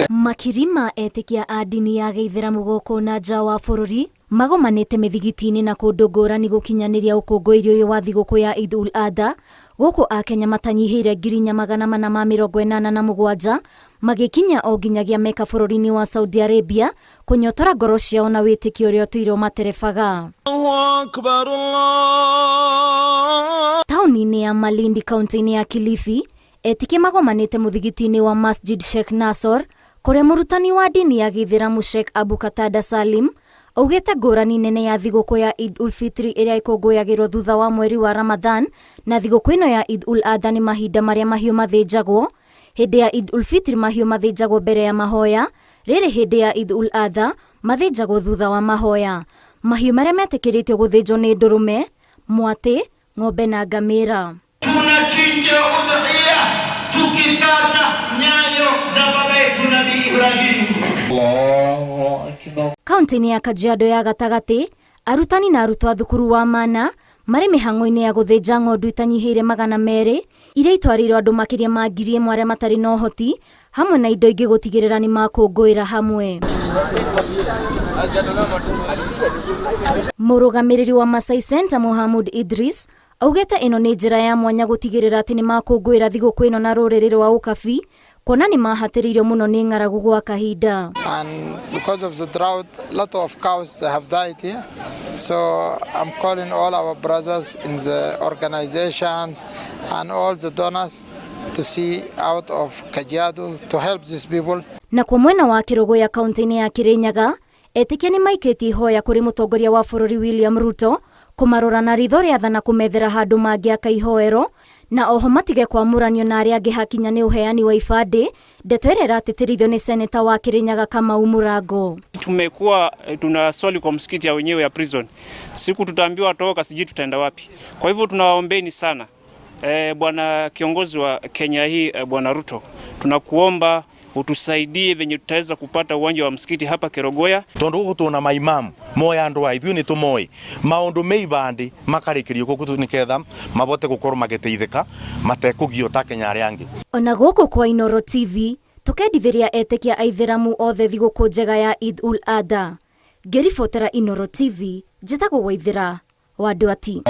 Makiri ma etĩkia a ndini ya gĩithĩramu gũkũ na nja wa bũrũri magomanĩte mĩthigiti-inĩ na kũndũ ngũrani gũkinyanĩria ũkũngũĩri ũyũ wa thigũkũ ya Eid ul Adha. Gũkũ Akenya matanyihĩire 4487 magĩkinya o nginyagia Mecca bũrũri-inĩ wa Saudi Arabia kũnyotora ngoro ciao na wĩtĩkio ũrĩa ũtũire ũmaterebaga. Taũni-inĩ ya Malindi kaunti-inĩ ya Kilifi, etĩkia magomanĩte mũthigiti-inĩ wa Masjid Sheikh Nasor kũrĩa mũrutani wa ndini ya gĩithĩramu Sheikh Abu Katada Salim augĩte ngũrani nene ya thigũkũ ya Eid ul Fitri ĩrĩa ĩkũngũyagĩrwo thutha wa mweri wa Ramadhan na thigũkũ ĩno ya Eid ul Adha nĩ mahinda marĩa mahiũ mathĩnjagwo. Hĩndĩ ya Eid ul Fitri mahiũ mathĩnjagwo mbere ya mahoya, rĩrĩ hĩndĩ ya Eid ul Adha mathĩnjagwo thutha wa mahoya. Mahiũ marĩa metĩkĩrĩtio gũthĩnjwo nĩ ndũrũme, mwatĩ, ng'ombe na ngamĩra. Tunachinja udhiya tukifata nyayo za baba yetu Nabii Ibrahim. Kaunti-inĩ ya Kajiado ya gatagatĩ, arutani na arutwo a thukuru wa Mana marĩ mĩhang'o-inĩ ya gũthĩnja ng'ondu itanyihĩire 200 iria itwarĩirwo andũ makĩria ma 1000 arĩa matarĩ na ũhoti hamwe na indo ingĩ gũtigĩrĩra nĩ makũngũĩra hamwe. Mũrũgamĩrĩri wa Masai Center Mohamud Idris augĩte ĩno nĩ njĩra ya mwanya gũtigĩrĩra atĩ nĩ makũngũĩra thigũkũ ĩno na rũrĩrĩ rwa ũkabi kuona nĩ mahatĩrĩirio mũno nĩ ng'aragu gwa kahinda. And because of the drought, a lot of cows have died here. So I'm calling all our brothers in the organizations and all the donors to see out of Kajiado to help these people. Nakuo mwena wa Kĩrũgũya kaunti-inĩ ya Kĩrĩnyaga, etĩkia nĩ maikĩtie ihoya kũrĩ mũtongoria wa bũrũri William Ruto kũmarora na ritho rĩa tha na kũmethera handũ mangĩaka ihoero na oho matige kwamũranio na arĩa angĩ hakinya nĩ ũheani wa ibandĩ, ndeto ĩrĩa ĩratĩtĩrithio nĩ seneta wa Kĩrĩnyaga Kamau Mũrango. Tumekuwa tunaswali kwa msikiti ya wenyewe ya prison. Siku tutaambiwa toka, sijui tutaenda wapi. Kwa hivyo tunawaombeni sana bwana kiongozi wa Kenya hii bwana Ruto, tunakuomba utusaidie venye tutaweza kupata uwanja wa msikiti hapa Kerogoya. Tondu guku tuna maimamu moya andu a ithuĩ nĩ tũmoĩ maũndũ me ibandĩ makarĩkĩrio gũkũ nĩgetha mabote gũkorwo magĩteithĩka matekũgio ta Kenya arĩa angĩ. Ona gũkũ kwa Inooro TV tũkendithĩria etĩkia aithĩramu othe thigũkũ njega ya Eid ul Adha. Ngĩribotera Inooro TV njĩtagwo Waithĩra wa Ndwati.